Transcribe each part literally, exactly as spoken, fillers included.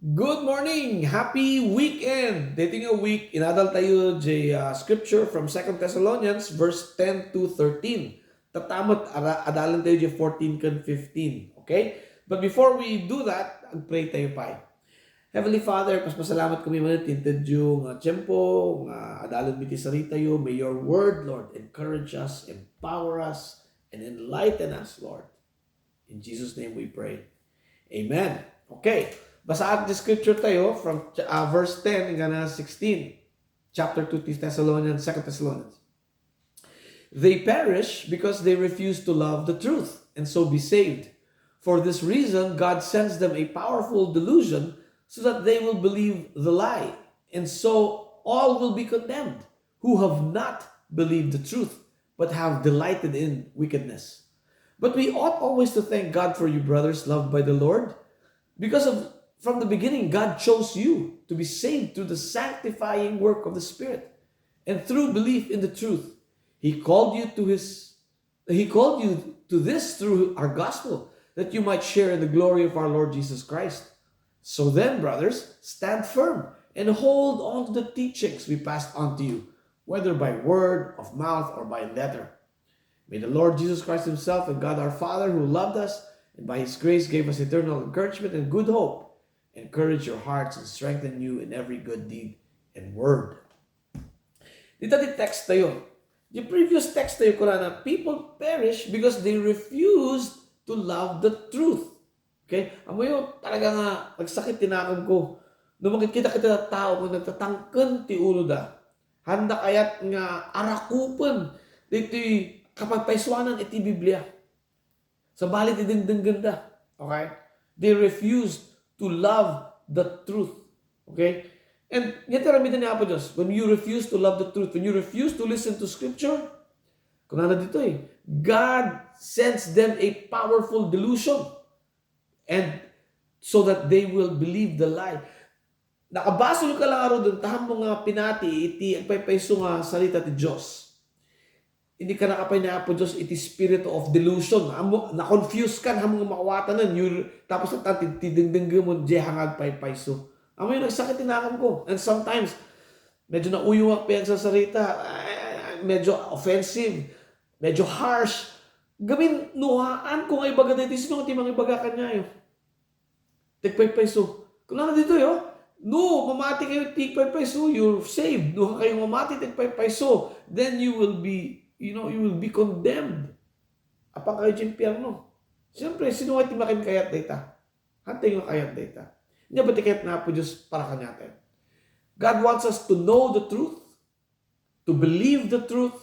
Good morning! Happy weekend! Daytoy nga week, inadal tayo jay, ah, scripture from Second Thessalonians verse ten to thirteen. Tatta met, ara-, adalen tayo jay fourteen ken fifteen. Okay? But before we do that, ag-pray tayo pay. Heavenly Father, paspasalamatan kami man iti intedyo nga tiempo, nga adalen mi ti saritayo. May your word, Lord, encourage us, empower us, and enlighten us, Lord. In Jesus' name we pray. Amen. Okay. Basaak ti scripture tayo from, ah, verse ten inggana sixteen. Chapter two ti Thessalonians, Second Thessalonians. They perish because they refuse to love the truth and so be saved. For this reason, God sends them a powerful delusion so that they will believe the lie, and so all will be condemned who have not believed the truth, but have delighted in wickedness. But we ought always to thank God for you, brothers loved by the Lord, because of, from the beginning, God chose you to be saved through the sanctifying work of the Spirit and through belief in the truth. He called you to his, he called you to this through our gospel, that you might share in the glory of our Lord Jesus Christ. So then, brothers, stand firm and hold on to the teachings we passed on to you, whether by word of mouth or by letter. May the Lord Jesus Christ himself and God our Father, who loved us and by his grace gave us eternal encouragement and good hope, encourage your hearts and strengthen you in every good deed and word. Dita ti text tayo. The previous text tayo, kunana, people perish because they refused to love the truth. Okay? Ammoyo, talaga nga nagsakit ti nakem ko no makikita kita ti tao nga nagtatangken ti uloda. Handa kayat nga arakupen ditoy kapaypaysuanan iti Biblia. Sabali ti dengdenggenda. Okay? They refused to love the truth. Okay? And iti aramiden ni Apo Dios, when you refuse to love the truth, when you refuse to listen to Scripture, kunana ditoy, God sends them a powerful delusion. And so that they will believe the lie. Nakabasolka la ngaruden ta ammom nga pinati iti agpaypayso nga sarita ti Dios. Inikkanaka pay ni Apo Dios iti spirit of delusion. Ammom, na-confuse ka, ammom nga maawatanen. Tapos ti, ti dengdengngem diay nga agpaypayso. Ammoyo, nagsakit ti nakem ko. And sometimes, medyo nauyongak pay agsasarita. Ay, ay, ay, medyo offensive. Medyo harsh. Gamin, no, haan ko nga ibaga daytoy, sino ti mangibaga kaniayo? Ti agpaypayso. Kunana ditoy, oh, no mamati kayo ti agpaypayso, you're saved. No kayo mamati ti agpaypayso, then you will be, you know, you will be condemned. Apan kayo ti impierno. Siyempre, sino nga ti makinkayat dayta? Hantay nga kayat dayta. Ania ba ti kayat ni Apo Dios para kaniatayo? God wants us to know the truth, to believe the truth,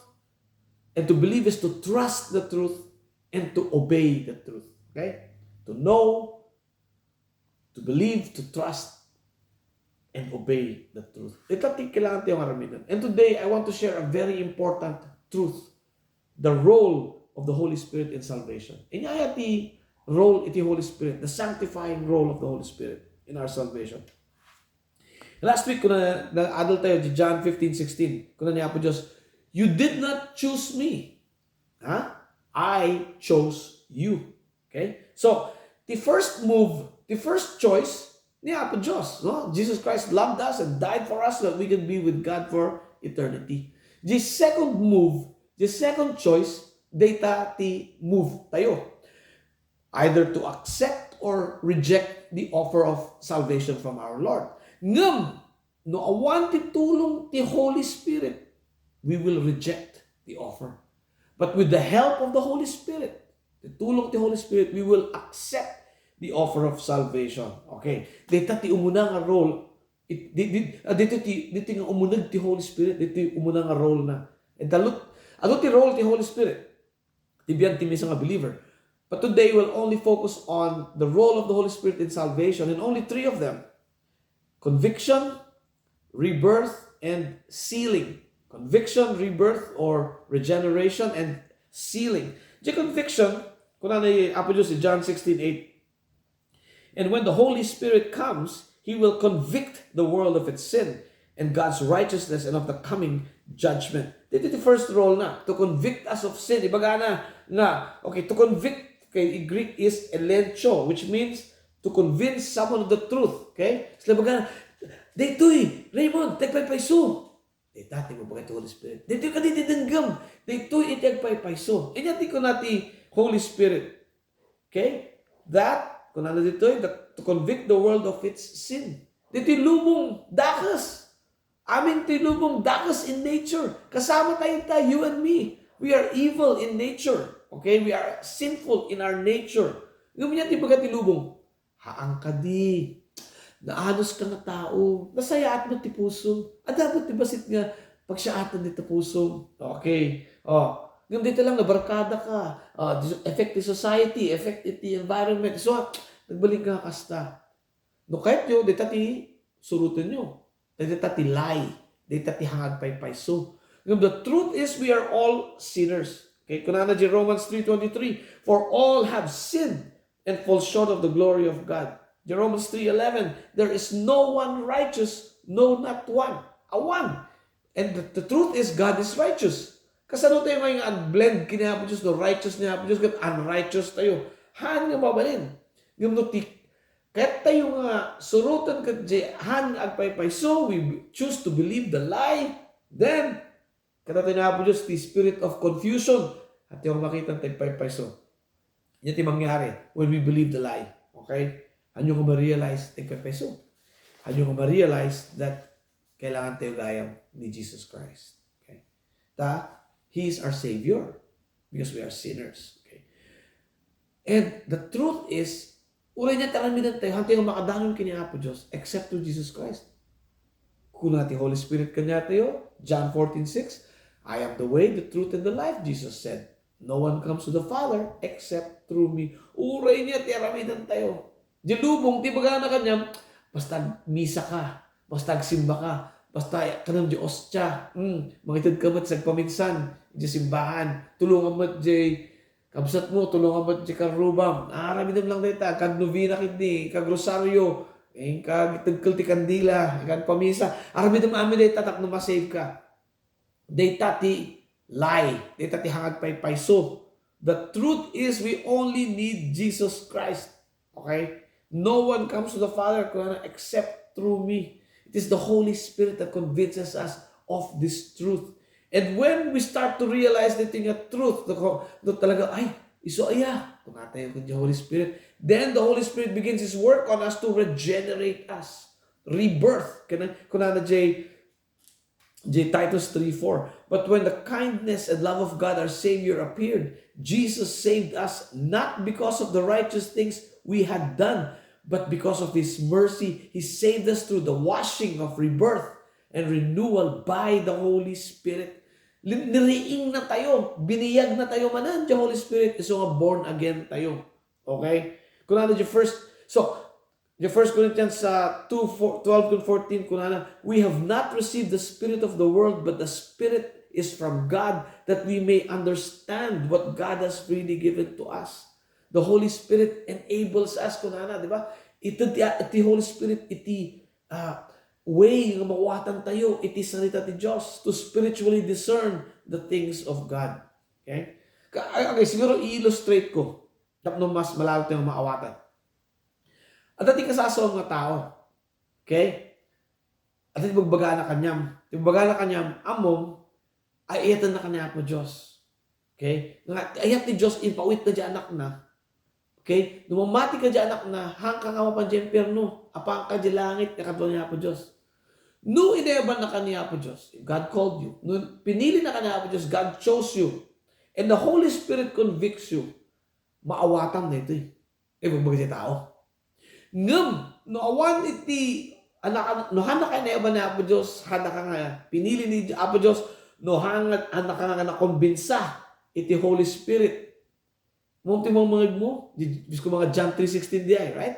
and to believe is to trust the truth and to obey the truth. Okay? To know, to believe, to trust, and obey the truth. Ita ti kailangan tayo nga aramiden. And today, I want to share a very important truth, the role of the Holy Spirit in salvation. Ania aya ti role iti Holy Spirit, the sanctifying role of the Holy Spirit in our salvation. Last week, kuna, naadal tayo ti John fifteen sixteen. Kuna ni Apo Dios, "You did not choose me. Ha? I chose you." Okay? So, the first move, the first choice, ni Apo Dios, no? Jesus Christ loved us and died for us so that we can be with God for eternity. The second move, the second choice, dayta ti move tayo. Either to accept or reject the offer of salvation from our Lord. Ngem, no awan ti tulong ti Holy Spirit, we will reject the offer. But with the help of the Holy Spirit, ti tulong ti Holy Spirit, we will accept the offer of salvation. Okay? Dayta ti umuna nga role. It, di, di, ah, dito ti, dito nga umuneg ti Holy Spirit, dito umuna nga role na. And the, adu ti role ti Holy Spirit. Ti biag ti maysa nga believer. But today, we'll only focus on the role of the Holy Spirit in salvation, and only three of them: conviction, rebirth, and sealing. Conviction, rebirth, or regeneration, and sealing. The conviction, kuna ni Apo Dios in John sixteen eight, "And when the Holy Spirit comes, he will convict the world of its sin and God's righteousness and of the coming judgment." Dito ti first role na, to convict us of sin. Ibaga na, na, okay, to convict, okay, in Greek is elencho, which means to convince someone of the truth. Okay? Sila baga, "Daytoy, Raymond, ti agpaypayso." Dayta ti ibaga ti Holy Spirit. Daytoy kadi ti denggem. Daytoy iti agpaypayso. Ania ti kuna ti Holy Spirit. Okay? That, kunana ditoy, that to convict the world of its sin. Ditoy lubong, dakes. Amin ti lubong, dakes in nature. Kasama tayo ta, you and me. We are evil in nature. Okay? We are sinful in our nature. Ngem ania ti ibaga ti lubong? Haan kadi. Naanus ka nga tao. Nasayaat met ti pusom. Adda met ti bassit nga pagsayaatan dita pusom. Okay. Oh. Ngem dita lang nabarkada ka. Ah, dis-, effect ti society, effect ti environment. So, nagbalin ka kasta. No kayatyo, dita ti surotenyo. Dita ti lie. Dita ti hangagpaypayso. Ngem the truth is, we are all sinners. Okay, kunana di Romans three twenty-three, "For all have sinned and fall short of the glory of God." Di Romans three eleven, "There is no one righteous, no, not one." Awan. And the, the truth is, God is righteous. Kasano tayo ngayon nga unblend ken ni Apo Dios, no, righteous ni Apo Dios, ket unrighteous tayo? Haan nga mabalin. Ngem no ti, kayat tayo nga suroten ket di haan nga agpaypayso, we choose to believe the lie, then, kada tayo ni Apo Dios, ti spirit of confusion, at yung makita tayo paypayso. Yan ti mangyari when we believe the lie. Okay? Haan nga ma-realize ti paypayso. Haan nga ma-realize that kailangan tayo gayam ni Jesus Christ. Okay? Ta, He is our Savior because we are sinners. Okay? And the truth is, uray niya taramiden tayo, haan tayo makadangog ken ni Apo Dios except through Jesus Christ. Kuna ti Holy Spirit kaniatayo, John fourteen six, "I am the way, the truth, and the life," Jesus said. "No one comes to the Father except through me." Uray niya ti aramiden tayo. Di lubong, ti bagana kaniam, basta misa ka, basta agsimba ka, basta kanem di ostia, mm, mangited ka met sa agpaminsan, di simbahan, tulongam met di kabsatmo, tulongam met di karrubam. Aramidem lang dayta, kag novena ketdi, kag rosario, eh, kag tegkel ti kandila, kag pamisa. Aramidem amin dayta tapno ma-save ka. Dayta ti lie. Dayta ti hangagpaypayso. The truth is, we only need Jesus Christ. Okay? "No one comes to the Father," kunana, "except through me." It is the Holy Spirit that convinces us of this truth. And when we start to realize the thing of truth, the, the talaga, "Ay, isu aya," kunatayo ken the Holy Spirit. Then the Holy Spirit begins His work on us to regenerate us. Rebirth. Kuna, kunana J J Titus three four, "But when the kindness and love of God our Savior appeared, Jesus saved us not because of the righteous things we had done, but because of His mercy, He saved us through the washing of rebirth and renewal by the Holy Spirit." Lin-, niriing na tayo, biniyag na tayo manen ti Holy Spirit, isu nga born again tayo. Okay? Kunana di first, so, di First Corinthians, uh, two, four, twelve to fourteen, kunana, "We have not received the spirit of the world, but the Spirit is from God, that we may understand what God has freely given to us." The Holy Spirit enables us, kunana, di ba? Iti, iti Holy Spirit, iti, uh, way nga maawatan tayo iti sarita ti Dios to spiritually discern the things of God. Okay? Ka-, ay, okay, siguro i-illustrate ko tapno mas malalo tayo maawatan. Adda ti kasasaom nga tao. Okay? Adda ti bagbagana kaniam. Ti bagbagana kaniam, ammom, ay-ayatenna ka ni Apo Dios. Okay? Nga, ayat ti Dios, impawitna ti Anakna. Okay? No mamati ka ti Anakna, haanka nga mapan ti impierno. Apaanka ti langit, nga kadua ni Apo Dios. No inayabanna ka ni Apo Dios, if God called you, no pinilinna ka ni Apo Dios, God chose you, and the Holy Spirit convicts you, maawatam daytoy. Ibagbaga ti tao. Ngem, no awan iti, anak, no haanna ka inayaban ni Apo Dios, haanna ka nga pinili ni Apo Dios, no haanna, haanna ka nga nakombinsa iti Holy Spirit, ammom ti mangngegmo, di, di ko mga John three sixteen di ay, right?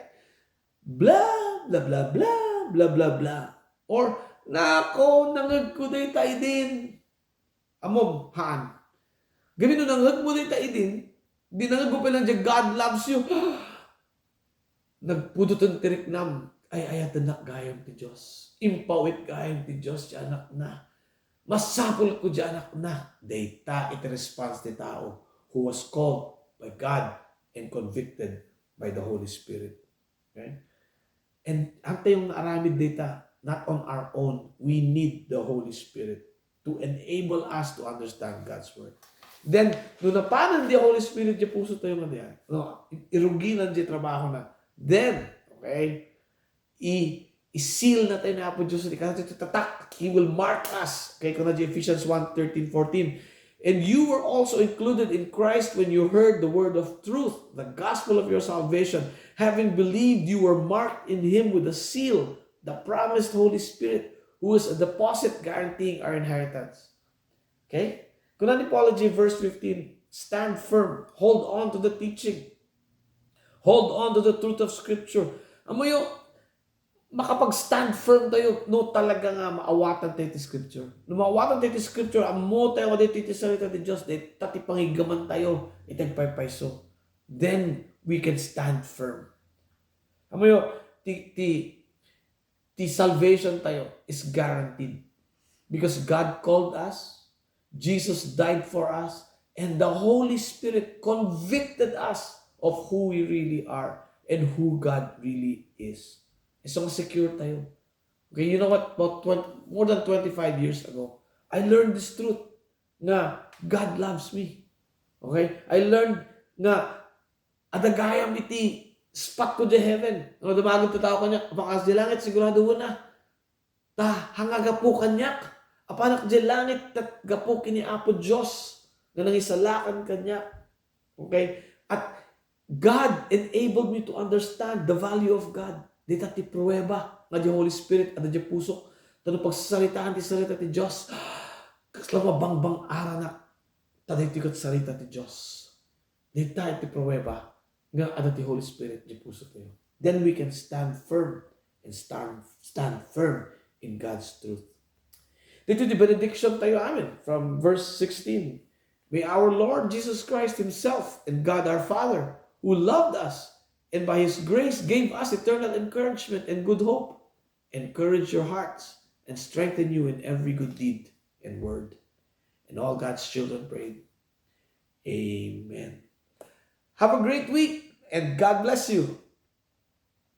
Bla, bla, bla, bla, bla, bla, bla. Or, "Nako, nangngegko dayta idin." Ammom, haan. Gamin no nangngegmo dayta idin, di nangngegmo pay lang di God loves you. Nagpudoten ti riknam. Ay-ayatennak gayam ti Dios. Impawit gayam ti Dios ti Anakna. Masapulko ti Anakna. Dayta iti response ti tao who was called by God and convicted by the Holy Spirit. Okay? And ang tayong naaramid dita, not on our own. We need the Holy Spirit to enable us to understand God's Word. Then, no napanan di Holy Spirit di puso tayo nga diyan, no, iruginan di trabaho na. Then, okay, i, i-seal na tayo ni Apo Diyos, ikana tayo tatak. He will mark us. Okay, kuna di Ephesians one thirteen, fourteen. And you were also included in Christ when you heard the word of truth, the gospel of your salvation. Having believed, you were marked in him with a seal, the promised Holy Spirit, who is a deposit guaranteeing our inheritance. Okay? Kuna ni Paul, verse fifteen, stand firm. Hold on to the teaching. Hold on to the truth of Scripture. Amoyo, makapag-stand firm tayo no talaga nga maawatan tayo ti Scripture. No maawatan tayo ti Scripture, ammo tayo nga ditoy ti sarita ti Dios, dayta ti pangigaman tayo iti agpaypayso. Then, we can stand firm. Amoyo, ti, ti, ti salvation tayo is guaranteed. Because God called us, Jesus died for us, and the Holy Spirit convicted us of who we really are and who God really is. So, secure tayo. Okay, you know what? About twenty, more than twenty-five years ago, I learned this truth nga God loves me. Okay? I learned nga adda gayam iti spot ko diay heaven. No, dumagem ti tao kaniak, apanak diay langit, sigurado wen a. Ta, haan nga gapu kaniak. Apanak diay langit, ta gapu ken ni Apo Dios nga nangisalakan kaniak. Okay? At God enabled me to understand the value of God. Dayta ti prueba nga diay Holy Spirit adda diay pusok. Ta no pagsasaritaan ti sarita ti Dios, kasla mabangbang-aranak. Ta daytoy ket sarita ti Dios. Dayta ti prueba nga adda ti Holy Spirit diay puso tayo. Then we can stand firm and stand, stand firm in God's truth. Daytoy ti benediction tayo, amen, from verse sixteen. May our Lord Jesus Christ Himself and God our Father, who loved us and by His grace gave us eternal encouragement and good hope, encourage your hearts and strengthen you in every good deed and word. And all God's children prayed, Amen. Have a great week and God bless you.